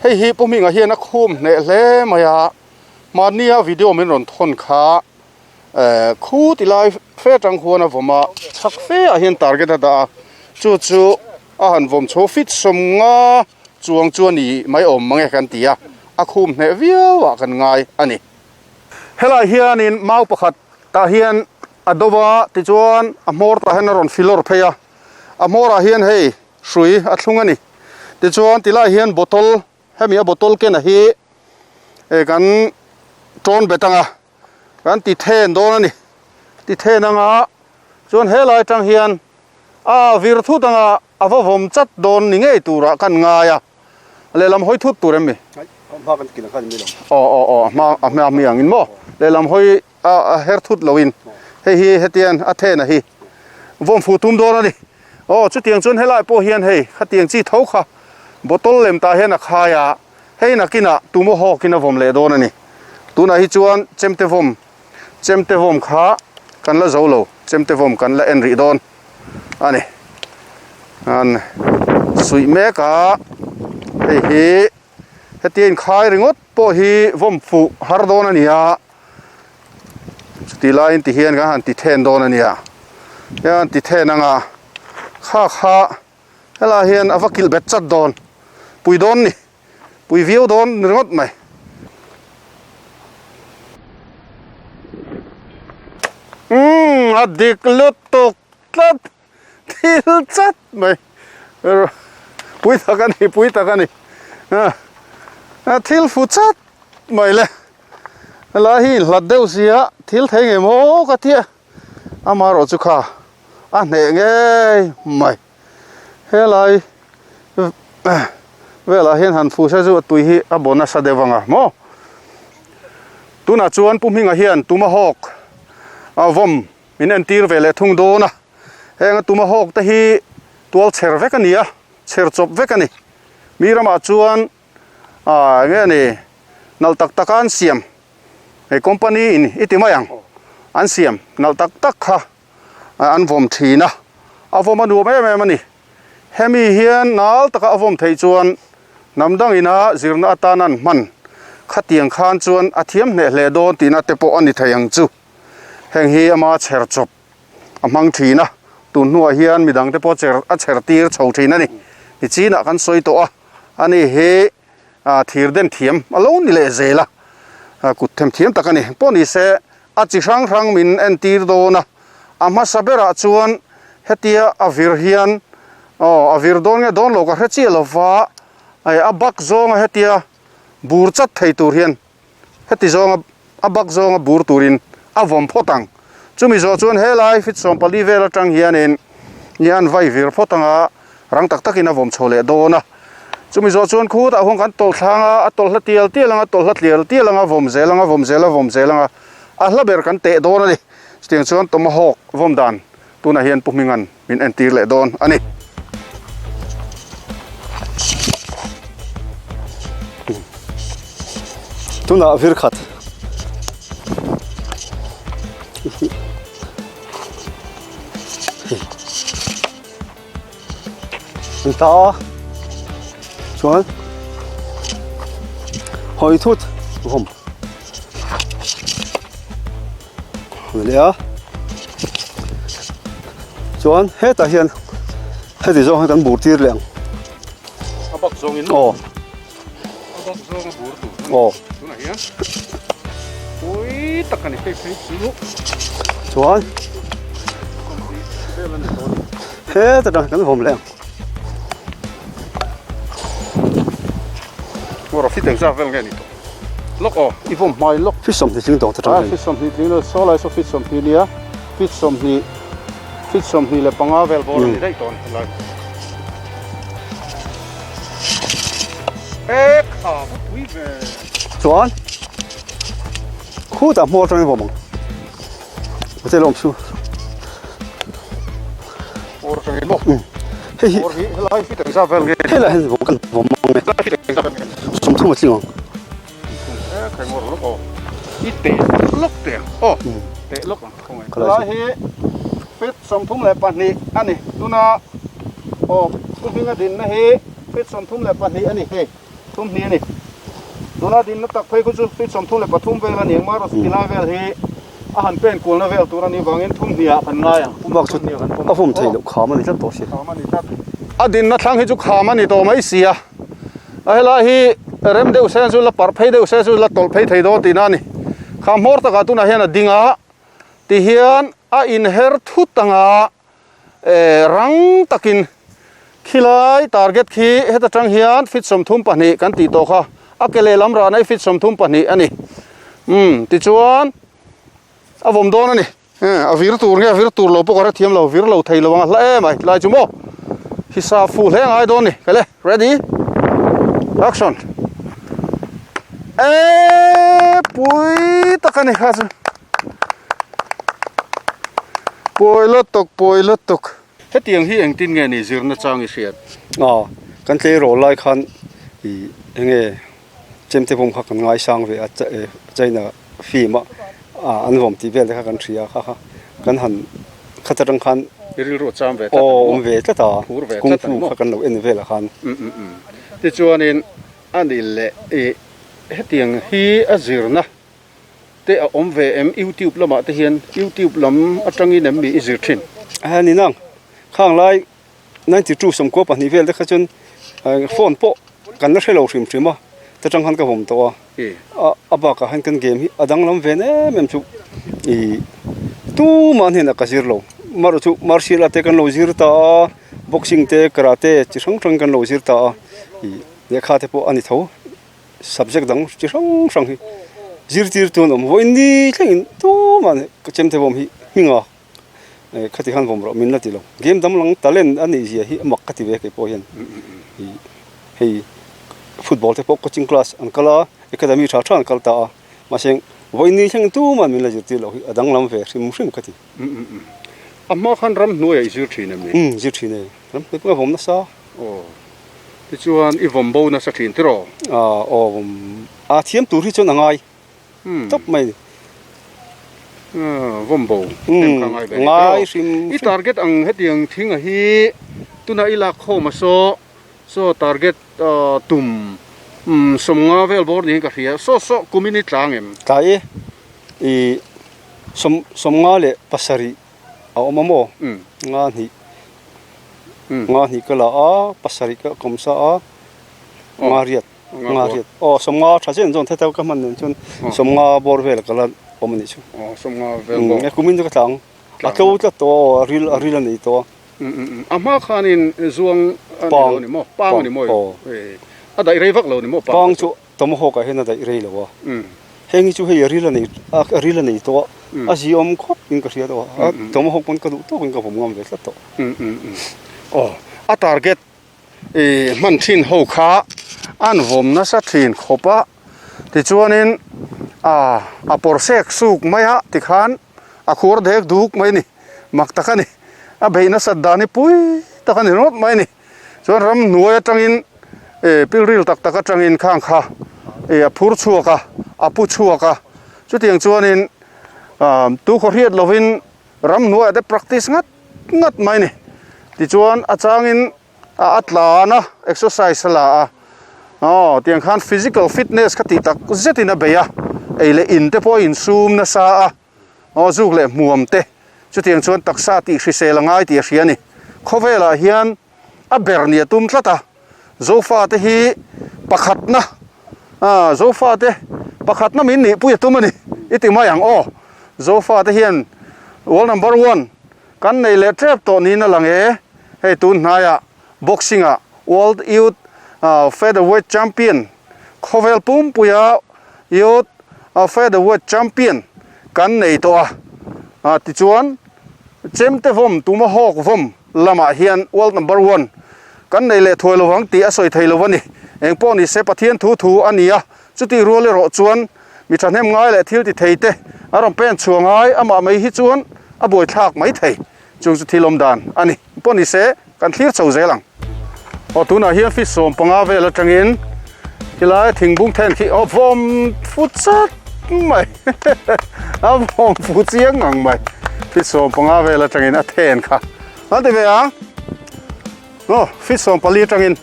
Hei hi Pu Hminga hian a khum hneh hle mai a, mahnia video min rawn thawn kha eh khu ti lai fe atang khuan a vawm a, chhak fe ah hian target a dah a, chu chu a han vawm chho feet 50 chuang chu a ni mai awm mang e kan ti a, a khum hneh viau ah kan ngai a ni. Helai hianin mau pakhat tah hian a do va, tichuan a hmawr tah hian a rawn filawr phei a, a hmawrah hian hei hrui a thlung a ni. Tichuan tilai hian bottle, hemi a bottle ken a hi eh kan tawn bet anga kan ti then dawn a ni. Ti then anga chuan helai atang hian a vir thut anga a va vawm chat dawn ni ngei turah kan ngai a. Lehlam hawi thut tur em mi? Hma kan kil ang khan mi lo. Aw aw aw hma a hma mi angin maw? Lehlam hawi a her thut loin hei hi hetian a then a hi vawm fu tum dawn a ni. Aw chutiang chuan helai pawh hian hei khatiang chi tho kha bottle lem tah hian a khai a, hei nakinah tumaw hawkin a vawm leh dawn a ni. Tunah hi chuan chemte vawm chemte vawm kha kan la zo lo, chemte vawm kan la en rih dawn. a ni an suih mek a hei hi hetia inkhai ringawt pawh hi vawm fuh har dawn a ni a chutih laiin ti hian kan han ti then dawn a nia hian ti then anga kha kha helaiah hian a va kilh bet chat dawn pui dawn ni. Pui viau dawn ni ringawt mai. Umm a dik lutuk tlat thil chat mai pui tak a ni pui tak a ni a thil fu chat mai le helai hi inhlat deuh sia thil thei ngei maw ka tia amaherawh chu kha a hneh ngei mai. Helai velah hian han fu se chu a tui hi a baw nasa deuh ang a maw. Tunah chuan Pu Hminga hian Tumahawk a vawm min entir ve leh thung dawn a. Heng a Tumahawk te hi tual chher vek a ni a, chher chawp vek a ni. Mi ramah chuan ah eng nge ni nalh tak taka an siam hei company in i ti mai ang an siam nalh tak tak kha. an vawm thin a, a vawm a nuam em em a ni. Hemi hian nal taka a vawm theih chuan hnam dang ina zirna atan an hman khatiang khan chuan a thiam hneh hle dawn tihna te pawh a ni thei ang chu. Heng hi ama chher chawp a hmang thin a, tun hnuah hian midang te pawh cher a chher tir chho thin a ni. Nichinah kan sawi tawh a, ani hi thir den thiam a lo ni leh zel a, kut them thiam tak a ni. Pawh ni se a chi hrang hrang min entir dawn a, a hmasa berah chuan hetia a vir hian aw a vir dawn nge dawn lo ka hre chiah lo va, a bak zawnga hetia bur chat thei tur hian heti zawnga a bak zawnga bur turin a vawm phawt ang. Chumi zawh chuan helai feet 14 vel atang hianin ni an vai vir phawt anga rang tak takin a vawm chho leh dawn a. Chumi zawh chuan khutah huan kan tawlh thlang a, a tawlh hla tial tial ang a, tawlh hla tlial tial ang a, vawm zel ang a, vawm zel a, vawm zel ang a, a hla ber kan teh dawn a ni. Chutiang chuan Tomahawk vawm dan tunah hian Pu Hminga'n min entir leh dawn a ni. Tunah vir khat. An ta a chuan hawi thut vawm a ni a chuan hetah hian heti zawng hi kan bur tir leh ang a bak zawngin aw a bak zawng a bur tur aw tunah hian pui tak a ni phei phei chu chuan hetah tang kan vawm leh ang Ngawr a fit engzat vel nge ni tawh lawk aw i vawm hmai lawk fit 20 tling tawh ta tang a fit 20 tling lo saw lai saw fit 20 nia fit 20 fit 25 vel bawr a ni daih tawh a ni helai e kha va pui ve chuan khutah hmawr atangin vawm ang hotel awm chu hmawr atangin maw hei hi hmawr hi helai fit engzat vel nge helai hian vawm kan vawm ang e helai fit engzat vel nge 30 a tling ang e khai ngawr lawk aw i teh lawk teh ang aw teh lawk ang khawngaih helai hi fit 32 a ni tuna aw pu hminga dinna hi fit 32 a ni hei thum hnih a ni tuna dinna tak phei khu chu fit 33 vel a ni ang marawh chu tilai vel hi a han pen kualna vel tur a nih vangin thum hnih ah kan ngai ang bak chu a vawm thei loh kham a ni tlat tawh si kham a ni tlat a dinna thlang hi chu kham a ni tawh mai si a a helai hi rem deuh se chu la parh phei deuh se chu la tawlh phei thei dawn tihna a ni kham hmawr takah tunah hian a ding a tihian a inher thut anga eh rang takin khilai target khi heta tang hian feet 32 kan tih tawh kha a ke lehlam rahna hi feet 32 a ni umm tichuan a vawm dawn a ni a vir tur nge a vir tur lo pawh ka hrethiam lo vir lo thei lo ang a hla em a tilai chu maw hisa fu hle ngai dawn a ni kele ready action eh pui tak a ni kha chu. Pawi lutuk, pawi lutuk. Hetiang hi engtin nge ni zirna chang i hriat? Aw, kan tleirawl lai khan ih enge chemte vawm kha kan ngaisang ve a, China film a an vawm tih vel te kha kan hria kha kha kan han khat atang khan I rilru a cham ve tlat a ni maw? Aw, awm ve tlat a, Kung Fu kha kan lo en vel ah khan. Tichuanin a ni leh ih hetiang hi a zirna te a awm ve em youtube lamah te hian youtube lam atangin em mi i zir thin? A ni nang, khang lai 92 sawmkua pahnih vel te kha chuan phone pawh kan la hre lo hrim hrim a, ta tang khan ka vawm tawh a, a bakah hian kan game hi a danglam ve em em chu ih tumah hnenah ka zir lo, marawh chu martial art te kan lo zir ta a, boxing te karate chi hrang hrang kan lo zir ta a, ih lehkha te pawh a ni tho. Subject dang chi hrang hrang hi zirtirtu an awm vawiin ni thlengin tumah ka chem thei vawm hi hminga khati khan vawm rawh min la ti lo game dang lang talent a nih zia hi a mak ka ti ve kei pawh hian ih hei football te pawh coaching class an kal a academy tha tha an kal ta a mahse vawiin ni thlengin tumah min la zirtir loh hi a danglam ve hrim hrim ka ti. A hma khan ramhnuai ah i zir thin em ni? Umm zir thin e ramhnuai pawh a vawm nasa. Aw. Tichuan i vawm bo nasa thin tiraw? Aw aw vawm a thiam tur hi chuan a ngai tawp mai a ni. Vawm bo em kha ngai ve a ni tiraw? Ngai hrim I target ang hetiang thinga hi tuna i lak khawm a saw saw target tum sawmnga vel bawr niin ka hria saw saw kumin i tlang em? Tlai e i sawm sawmnga leh pasarih a awm a maw nga hnih nga hnih ka la a pasarih ka kawm sa a nga riat nga riat aw sawmnga tha chen zawn theta ka hman nen chuan sawmnga bawr vel ka la awm a nih chu e kumin chu ka tlang a tlo tlat tawh a aw a ril a ril a nei tawh a a hma khanin zuang a ni lo ni maw pang a ni maw a daih rei vak lo ni maw pang chu Tomahawk ah hian a daih rei lo a, heng hi chu hei a ril a nei a ril a nei tawh a, a zi awm khawp in ka hria tawh a, Tomahawk pawn ka duh tawk in ka vawm ngam ve tlat tawh. Aw, a target Ih hman thin ho kha an vawm nasa thin khawp a, tichuanin ah a pawr sek suk mai a tikhan a khuar dek duk mai a ni, mak tak a ni, a beih nasat dan hi pui tak a ni ringawt mai a ni, chuan ramhnuai atangin ih pilril tak tak atangin khang kha ih a phur chhuak a, a pu chhuak a, chutiang chuanin ah tukhaw hriat lovin ramhnuaiah te practice ngat ngat mai a ni, tichuan a changin. a a tlan a exercise a la a aw tiang khan physical fitness kha tih tak zet in a bei a ei leh in te pawh a insum nasa a aw zuk leh hmuam te chutiang chuan taksa tih hrisel a ngai tih a hria a ni khawvel ah hian a ber ni a tum tlat a zofa te hi pakhatna ah zofa te pakhatna min nih pui a tum a ni i ti mai ang aw zofa te hian world number one Kan nei leh tep tawh niin a lang e. Hei tun hnaiah boxing ah World Youth Featherweight Champion, khawvel pumpuia Youth Featherweight Champion kan nei tawh a. Tichuan chemte vawm tuma hawk vawm lamah hian World Number One kan nei leh thuai lovang tih a sawi thei lo a ni. Engpawh ni se Pathian thu thu a ni a, chutih rual erawh chuan Mi thahnem ngai leh thil ti thei te a rawn pen chhuah ngai amah mai hi chuan a buaithlak mai thei. Chung chu thil awm dan a ni. Pawh ni se kan thlir chho zel ang. Aw tunah hian fish 15 vel atangin khilai thingbung then khi aw vawm fu chat mai a vawm fu chiang ngang mai fish 15 vel atangin a then kha an ti ve ang. Aw fish 14 atangin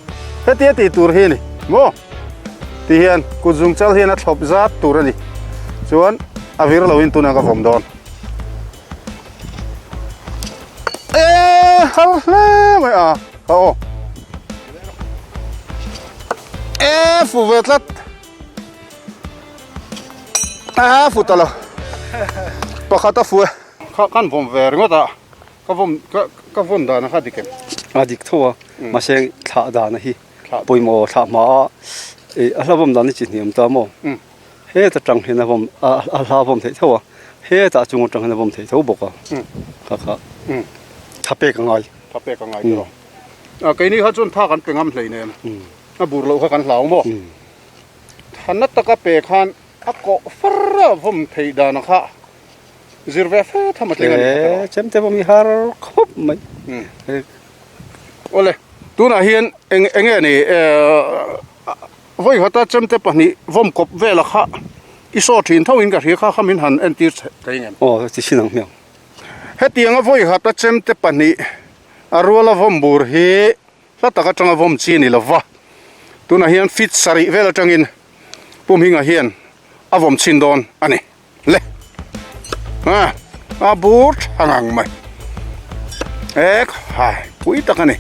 hetia tih tur hi a ni maw ti hian kut zung chal hian a thlawp zat tur a ni chuan a vir lo in tunah ka vawm dawn e har hle mai a a aw e fu ve tlat a fu ta lo pakhat a fu e kha kan vawm ve ringawt a. Ka vawm ka ka vawn dan a kha dik em? A dik tho a, mahse thlah dan a hi pawimawh thlah hma a ih a hla vawm dan hi chi hniam ta maw? Heta tang hian a vawm a a hla vawm theih tho a, hetah chung atang hian a vawm theih tho bawk a, kha kha tha pek a ngai. Tha pek a ngai tawh. A keini kha chuan tha kan pe ngam hlei nen a bur loh kha kan hlau maw? Tha na taka pe khan a kawh far a vawm theih dan a kha. Zir ve fe tham a tling a ni kha erawh. Chem te pawh mi har khawp mai. Awle, tunah hian eng enge ni vawikhata chemte pahnih vawm kawp vela kha i saw thin tho in ka hria kha kha min han entir thei ngem. Aw ti sin ang hmiang. Hetianga vawikhata chemte pahnih a ruala vawm bur hi hla tak atanga vawm chi a ni lova, tunah hian feet sarih vel atangin Pumhinga hian a vawm chhin dawn a ni. Le a a bur tha ngang mai ek hai pui tak a ni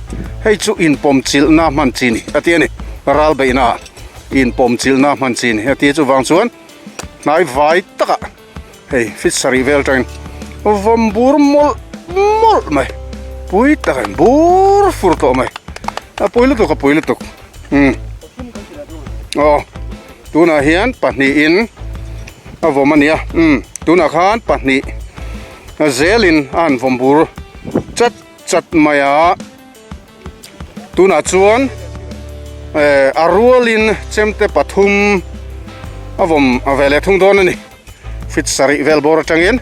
hei chu inpawm chilhna hman chi ni a ti a ni ral beihna ah inpawm chilhna hman chi ni a ti chuvang chuan hnai vai takah hei fit sarih vel atangin vawm bur mawlh mawlh mai pui tak a ni bur fur tawh mai a pui lutuk a pui lutuk umm aw. Tunah hian pahnihin a vawm a nia umm tunah khan pahnih zelin a han vawm bur chat chat mai a tunah chuan eh a rualin chemte pathum a vawm ve leh thung dawn a ni fit sarih vel bawr atangin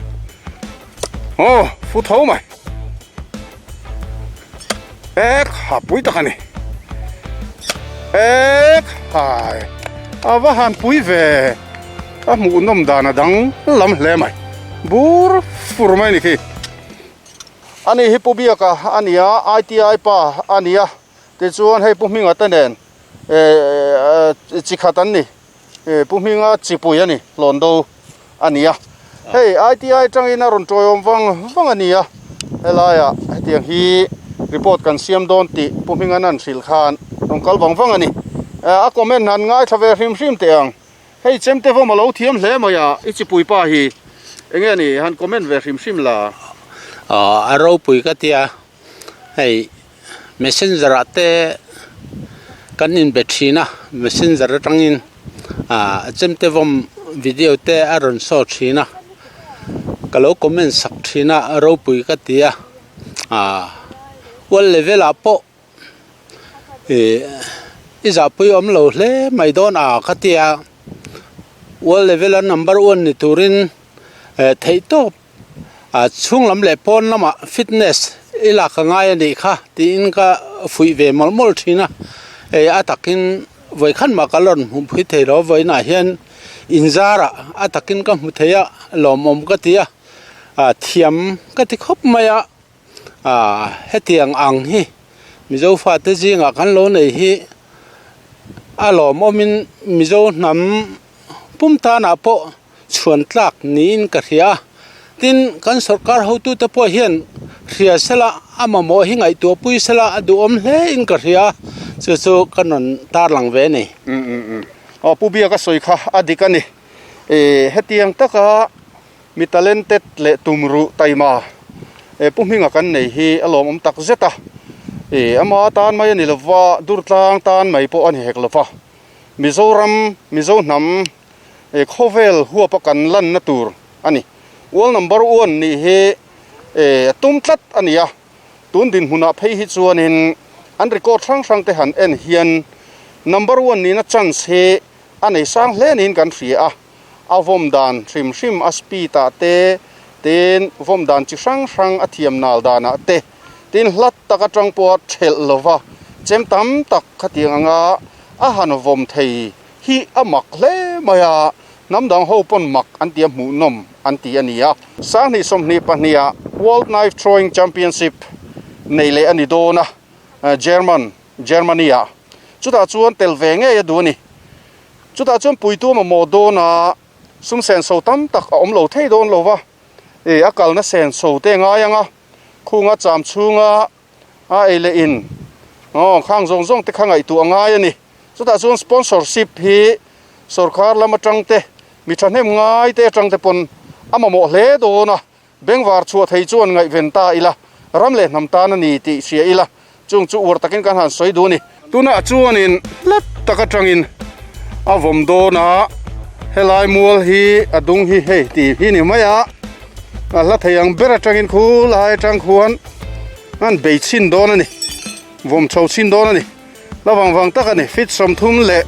aw fu tho mai ek ha pui tak a ni ek hai a va han pui ve a hmuh nawm dan a dang lam hle mai bur fur mai a ni khi ani hi pu biaka a ni a I_T_I pa a ni a tichuan hei pu hminga te nen ehh chi khat an ni pu hminga chipui a ni hlawn do a ni a hei ITI tangin a rawn tawiawm vang vang a ni a helaiah hetiang hi report kan siam dawn tih Pu Hmingan an hrilh khan rawn kal vang vang a ni a comment han ngaithla ve hrim hrim teh ang hei chemte vawm a lo thiam hle mai a i chipui pa hi enge ni han comment ve hrim hrim la. Aw a ropui ka tia hei messenger ah te kan inbe thin a messenger atangin ah chemte vawm video te a rawn show thin a ka lo comment sak thin a ropui ka ti a ah world level ah pawh. Ih i zahpui awm lo hle mai dawn a ka tia world level a number one ni turin eh theih tawp a chhung lam leh pawn lamah fitness i lak a ngai a nih kha tiin ka fuih ve mawlh mawlh thin a hei a takin vawikhat mah ka rawn hmuh pui thei lo vawiinah hian inzarah a takin ka hmu thei a lawmawm ka ti a ah thiam ka ti khawp mai a. Ah hetiang ang hi Mizo fate zingah kan lo nei hi a lawmawmin Mizo hnam pum tanah pawh chhuan tlak niin ka hria a. Tin, kan sorkar hotute pawh hian hria sela a mamawh hi ngaihtuah pui sela a duhawm hle in ka hria a, chu chu ka rawn tarlang ve a ni. Umm umm umm. Aw Pu Biaka sawi kha a dik a ni. Ehh hetiang taka Mi talented leh tumruh taima e Pu Hminga kan nei hi a lawmawm tak zet a, e ama tan mai a ni lova, Durtlang tan mai pawh a ni hek lova, Mizoram, Mizo hnam e khawvel huapa kan lanna tur a ni. World number one nih hi e a tum tlat a ni a, tun dinhmunah phei hi chuanin an record hrang hrang te han en hian number one nihna chance hi a nei sang hle niin kan hria a. A vawm dan hrim hrim a speed ah te, tin vawm dan chi hrang hrang a thiam nal dan ah te, tin hlat tak atang pawha thelh lova chem tam tak khatiang anga a han vawm thei hi a mak hle mai a, hnam dang ho pawn mak an ti a hmuhnawm an ti a ni a. Sanghnih 22 ah World Knife Throwing Championship nei leh a ni dawn a, German, Germany ah chutah chuan tel ve ngei a duh a ni. Chutah chuan puitu mamawh dawn a, sum senso tam tak a awm lo thei dawn lo va, ih a kalna senso te ngai ang a, khunga cham chhunga a ei leh in aw khang zawng zawng te kha ngaihtuah a ngai a ni. Chutah chuan sponsorship hi sorkar lam atang te, mi thahnem ngai te atang te pawn a mamawh hle dawn a, Bengvar chhuah thei chuan ngaihven ta ila, ram leh hnam tan a ni tih hria ila, chung chu uar takin kan han sawi duh a ni. Tunah chuanin hlat tak atangin a vawm dawn a, helai mual hi a dung hi hei tih hi ni mai a, a hla thei ang ber atangin khu lai atang khuan an bei chhin dawn a ni, vawm chho chhin dawn a ni. La vang vang tak a ni, feet 32,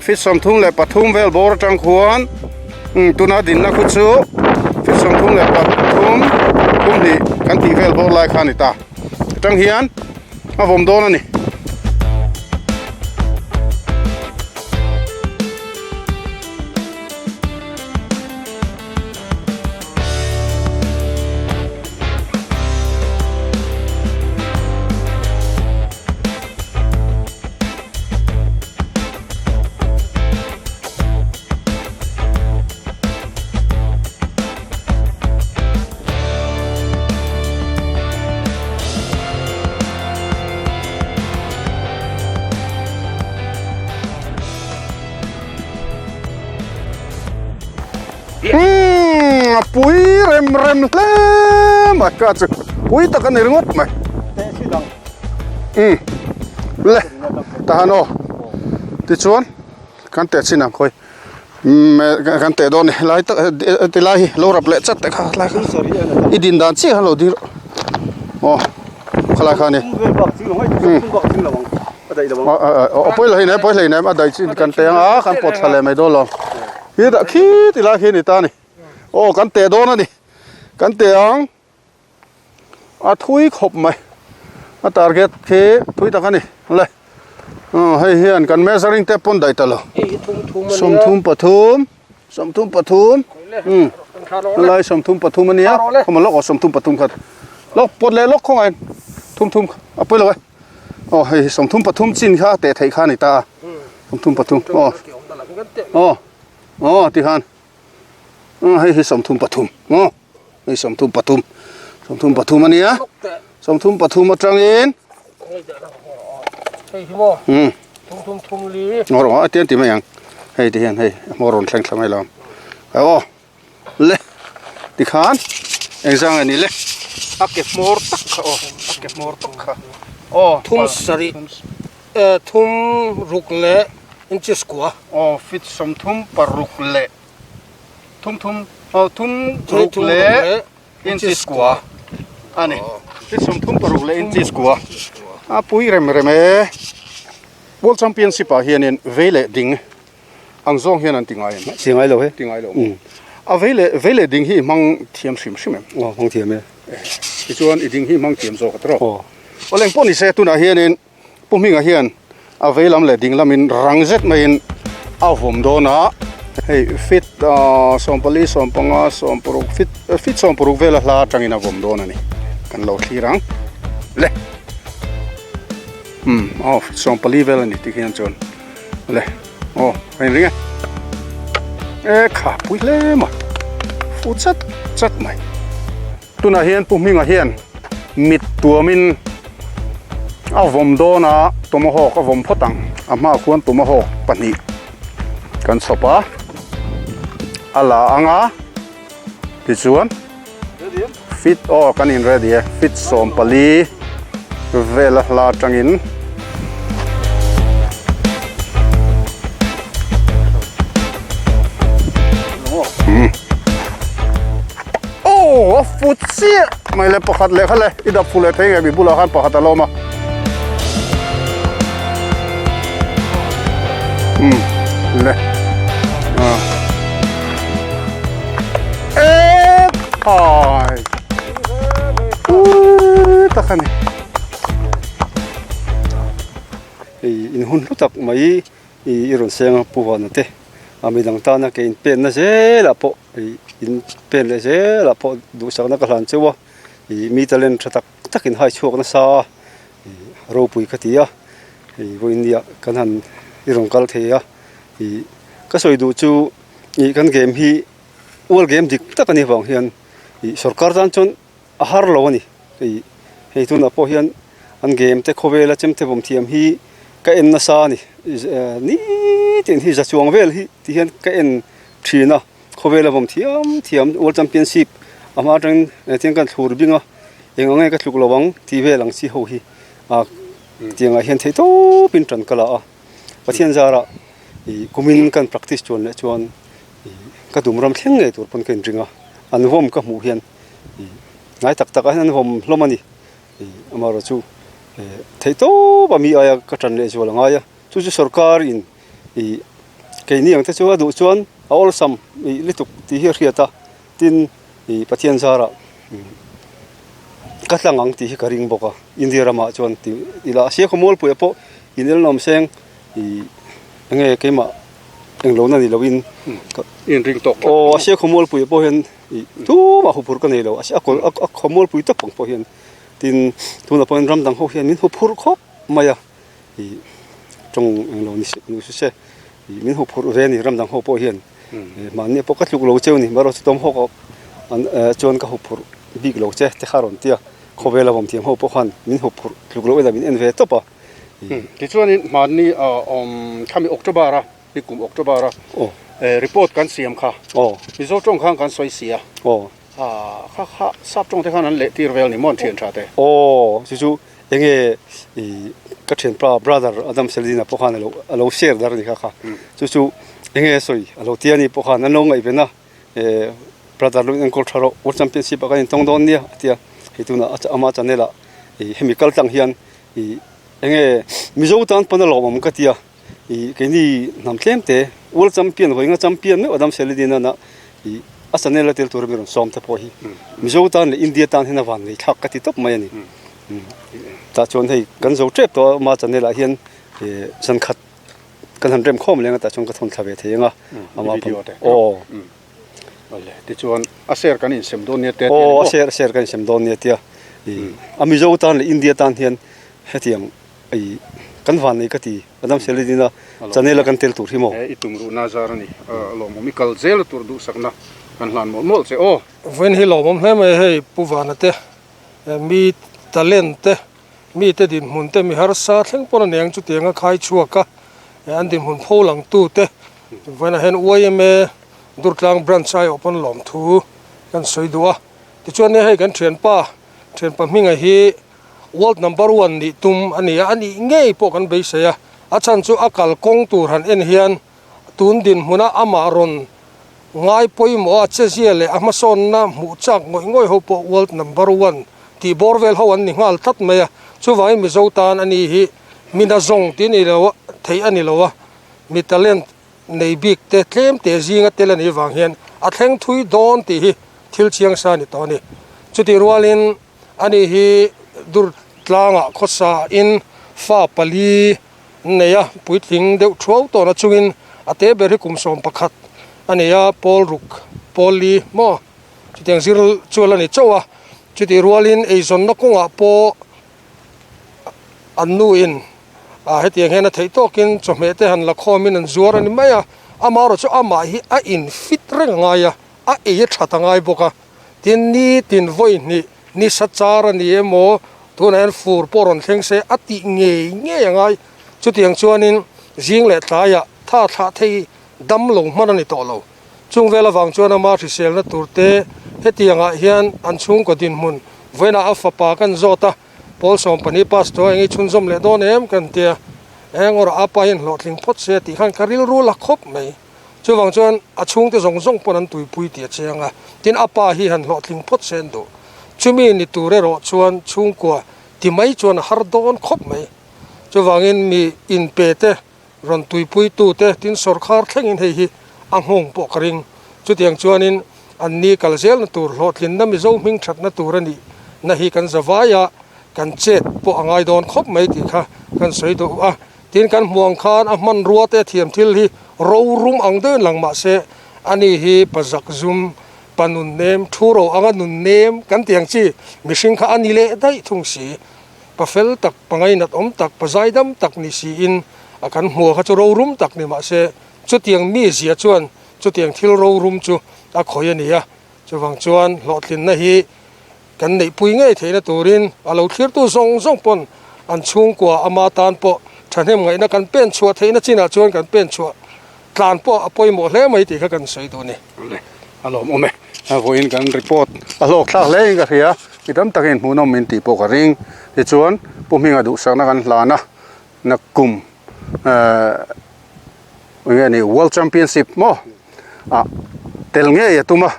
feet 33 vel bawr atang khuan tuna dinna khu chu feet 33, thum hnih kan tih vel bawr lai kha a ni ta. Atang hian a vawm dawn a ni. A pui rem rem hle mai ka chu pui tak a ni ringawt mai umm le tahan aw tichuan kan teh chin ang khawi umm kan teh dawn a ni helai tak tilai hi lo rap leh chat te kha helai kha i din dan chiah khan lo ding rawh aw khalai kha a ni umm a pawi hlei nem pawi hlei nem a daih chin kan teh ang a kan pawt thla leh mai dawn lo khi dah khi tilai khi a ni ta a ni aw kan teh dawn a ni kan teh ang. A thui khawp mai a target khi thui tak a ni le hei hian kan measuring tape pawn daih ta lo 33 33 um lai 33 ania khawma lawk aw 33 khat lawk pawt leh lawk khawngain thum thum a pawi lo e aw hei 33 chin kha teh theih kha a ni ta a 33 aw aw aw tikhan hei hi 33 aw. Hei 33 33 a nia 33 atangin hei hi maw um thum thum thum li ngawr a tian ti mai ang hei ti hian hei hmawr rawn thleng thla mai lo aw le tikhan engzang a ni le a ke hmawr tak kha aw a ke hmawr tak kha aw thum sarih thum ruk leh inches kua aw feet 36 leh Thum thum aw thum ruk leh inches kua a ni. Hi 36 leh inches kua. A pui rem rem e. World Championship ah hianin vei leh ding ang zawng hian an ti ngai em? Ti ngai lo he. Ti ngai lo. A vei leh vei leh ding hi i hmang thiam hrim hrim em? Aw hmang thiam e. Tichuan i ding hi hmang thiam zawk a tawh. Aw. Aw leng pawh ni se tunah hianin Pu Hminga hian a vei lam leh ding lamin rang zet maiin a vawm dawn a, hei feet 14, 15, 16 feet feet 16 vela hla atangin a vawm dawn a ni. Kan lo thlir ang le. Umm aw feet 14 vel a ni tikhian chuan le aw ka inring e. E kha pui hle mai fu chat chat mai. Tunah hian Pu Hminga hian mit tuamin a vawm dawn a, tomahawk a vawm phawt ang. A hmaah khuan tomahawk pahnih kan chhawp a, a la ang a, tichuan fit aw kan in ready e, fit 14 vel a hla atangin. Aw a fu chiah mai le pakhat leh kha le i dap fu leh thei nge mi bulah khan pakhat a lawm a umm le a e khai pui tak a ni. Hei in hun hlu tak mai i rawn seng a pu vana te a midang tana ke in penna zelah pawh ih in pen leh zelah pawh duhsakna ka hlan cheu a ih mi talent tha tak tak in hai chhuak nasa a ih ropui ka ti a ih vawiin kan han i rawn kal thei a ih ka sawi duh chu ih kan game hi world game dik tak a nih avang hian ih sorkar tan chuan a har lo a ni hei hei tunah pawh hian an game te khawvela chemte vawm thiam hi ka en nasa a ni nitin hi za chuang vel hi ti hian ka en thin a khawvela vawm thiam thiam world championship a hma atangin tiang kan thlur bing a eng ang nge ka tluk lo ang tih vel ang chi ho hi ah tiangah hian theih tawpin tan ka la a Pathian zarah ih kumin kan practice chuan leh chuan ih ka dum ram thleng ngei tur pawn ka inring a an vawm ka hmuh hian. Hnai tak takah hian an vawm hlawm a ni. Amaherawh chu theih tawp a mi aia ka tan leh zual a ngai a, chu chu sorkar in keini ang te chu a duh chuan a awlsam lutuk tih hi a hriat a, tin Pathian zarah ka tlang ang tih hi ka ring bawk a, India ramah chuan ti ila a sia khawmualpuiah pawh inelnawm seng enge keimah englo na ni loin ka inring tawk aw a sia khawmualpuiah pawh hian. Ih tumah huphurh ka nei lo a kawl a khawmualpui tak ang pawh hian tin tunah pawh hian ram dang ho hian min huphurh khawp mai a ih tawng englo ni ni su se ih min huphurh ve a ni ram dang ho pawh hian mahni pawh ka tluk lo cheu a ni marawh chu tawm hawk an chuan ka huphurh bik lo che te kha a rawn ti a khawvel a vawm thiam ho pawh khan min huphurh tluk loh ila min en ve tawp a. Tichuanin mahni awm khami October a. Ni kum October a report kan siam kha Mizo tawng khan kan sawi si a kha kha sap tawng te khan an leh tir vel ni maw an thian tha te. Aw chu chu enge i ka thianpa brother Adam Seldina pawh khan alo alo share dar a ni kha kha chu chu enge sawi alo tia ni pawh khan an lo ngaihven a brother lo in enkawl tha rawh world championship ah kan intawng dawn nia a tia hei tunah ama channel ah hemi kal tlang hian i enge Mizo tan pawn a lawmawm ka tia. Ih keini hnam tlem te world champion hawi nga champion meuh Adam Selidin a ih a channel a tel tur a mi rawn sawm te pawh hi Mizo tan leh India tan hian a van ngei thlak ka ti tawp mai a ni. Tah chuan hei kan zo tep tawh a ma channel ah hian ih zan khat kan han rem khawm leng a tah chuan ka thawn thla ve thei ang a ama aw. Tichuan a share kan insem dawn nia te a ti a ni maw? Aw a share a share kan insem dawn nia tia ih a Mizo tan leh India tan hian hetiang Ei, kan van nei ka ti. Adam Seledina channel a kan tel tur hi maw? I tum ruhna zar a ni. Lawmawm i kal zel tur duhsakna kan hlan mawlh mawlh che aw. Vawiin hi lawmawm hle mai hei Pu Vana te, mi talent te, mi te dinhmun te, mi harsa thleng pawn a nei ang chutiang a khai chhuak a, an dinhmun pho lang tu te vawiinah hian yma Durtlang Branch aiawh pawn lawmthu kan sawi duh a. Tichuan hei kan thianpa, thianpa hminga hi World number one nih tum a ni a, a nih ngei pawh kan beisei a, a chhan chu a kal kawng tur han en hian tun dinhmuna amah rawn ngai pawimawh a chezia leh a hmasawnna hmuh chak ngawih ngawih ho pawh world number one tih bawr vel ho an ni nghal tlat mai a. Chuvangin Mizo tan a ni hi mi nazawng tih a ni lo a, theih a ni lo a, mi talent nei bik te tlem te zinga tel a nih vang hian a thleng thui dawn tih hi thil chiang sa a ni tawh a ni. Chutih rualin a ni hi dur tlangah khawsa in fa pali an nei a, puitling deuh thuau tawhna chungin a te ber hi kum 11 a nei a, pawl ruk pawl li maw chutiang zir chuan a ni chauh a, chutih rualin eizawnna kawngah pawh an nu in ah hetiang hian a theih tawkin chawhmeh te han la khawmin an zuar a ni mai a, amaherawh chu amah hi a in fit reng a ngai a, a ei a that a ngai bawk a, tin nitin vawi hnih nisa char a ni emaw tunah hian fur pawh rawn thleng se a tih ngei ngei a ngai, chutiang chuanin zing leh tlaiah tha thlah thei dam lo hman a ni tawh lo. Chung vel avang chuan ama hriselna tur te hetiangah hian an chhungkaw dinhmun vawiinah a fapa kan zawt a, Pawl 12 pastor eng i chhunzawm leh dawn em kan tia, eng awrah apa hian hlawhtling phawt se tih khan ka rilru la khawp mai. Chuvang chuan a chhungte zawng zawng pawn an tuipui tih a chiang a, tin apa hi han hlawhtling phawt se an duh. Chumi ni tur erawh chuan chhungkua ti mai chuan a har dawn khawp mai. Chuvangin mi inpe te rawn tuipuitu te tin sawrkhar thlengin hei hi a nghawng pawh ka ring. Chutiang chuanin an ni kal zelna tur hlawhtlinna Mizo hming thatna tur a nih na hi kan zavai a, kan chet pawh a ngai dawn khawp mai tih kha kan sawi duh a. Tin kan hmuh ang khan a hmanrua te thiam thil hi rorum ang deuhin lang mah se ani hi pa zak zum, pa nun nem, thu ro anga nun nem kan tih ang chi mihring kha a ni leh daih thung si. Pa fel tak, pa ngainat awm tak, pa zaidam tak ni siin a kan hmuh kha chu rorum tak ni mah se chutiang mi zia chuan chutiang thil rorum chu a khawih a ni a. Chuvang chuan hlawhtlinna hi kan neihpui ngei theihna turin a lo thlirtu zawng zawng pawn an chhungkua ama tan pawh thahnem ngaihna kan pen chhuah theihna chinah chuan kan pen chhuah tlan pawh a pawimawh hle mai tih kha kan sawi duh a ni. A lawmawm e. Vawiin kan report a hlawk thlak hle in ka hria. Mi tam takin hmuhnawm min tih pawh ka ring. Tichuan Pu Hminga duhsakna kan hlan a, Nakkum eng nge ni World Championship maw ah tel ngei a tum a,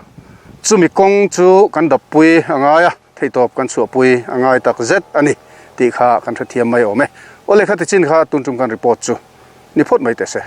chumi kawng chu kan dappui a ngai a, theihtawp kan chhuahpui a ngai tak zet a ni tih kha kan hrethiam mai awm e. Awle kha tichin kha tun tum kan report chu ni phawt mai teh se.